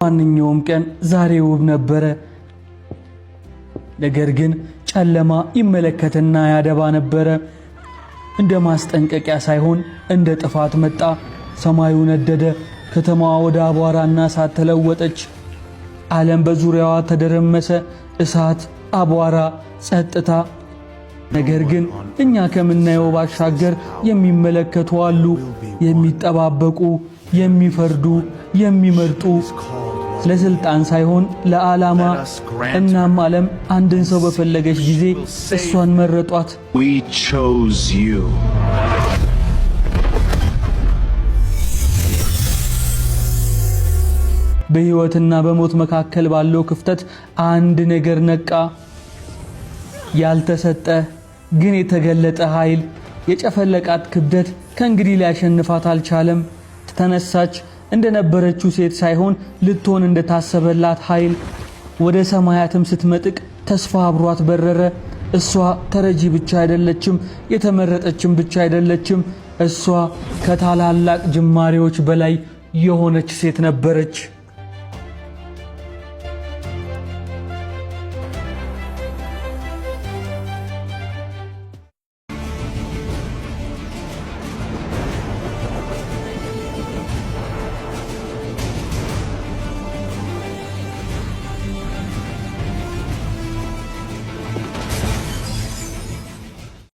ማንኛውም ቀን ዛሬ ውብ ነበረ። ነገር ግን ጨለማ ይመለከትና ያደባ ነበረ። እንደ ማስጠንቀቂያ ሳይሆን እንደ ጥፋት መጣ። ሰማዩ ነደደ። ከተማዋ ወደ አቧራና እሳት ተለወጠች። ዓለም በዙሪያዋ ተደረመሰ። እሳት፣ አቧራ፣ ጸጥታ። ነገር ግን እኛ ከምናየው ባሻገር የሚመለከቱ አሉ፣ የሚጠባበቁ፣ የሚፈርዱ፣ የሚመርጡ፣ ለስልጣን ሳይሆን ለዓላማ። እናም ዓለም አንድን ሰው በፈለገች ጊዜ እሷን መረጧት። We chose you. በሕይወትና በሞት መካከል ባለው ክፍተት አንድ ነገር ነቃ። ያልተሰጠ ግን የተገለጠ ኃይል። የጨፈለቃት ክብደት ከእንግዲህ ሊያሸንፋት አልቻለም። ተነሳች፣ እንደነበረችው ሴት ሳይሆን ልትሆን እንደታሰበላት ኃይል። ወደ ሰማያትም ስትመጥቅ ተስፋ አብሯት በረረ። እሷ ተረጂ ብቻ አይደለችም፣ የተመረጠችም ብቻ አይደለችም። እሷ ከታላላቅ ጅማሬዎች በላይ የሆነች ሴት ነበረች።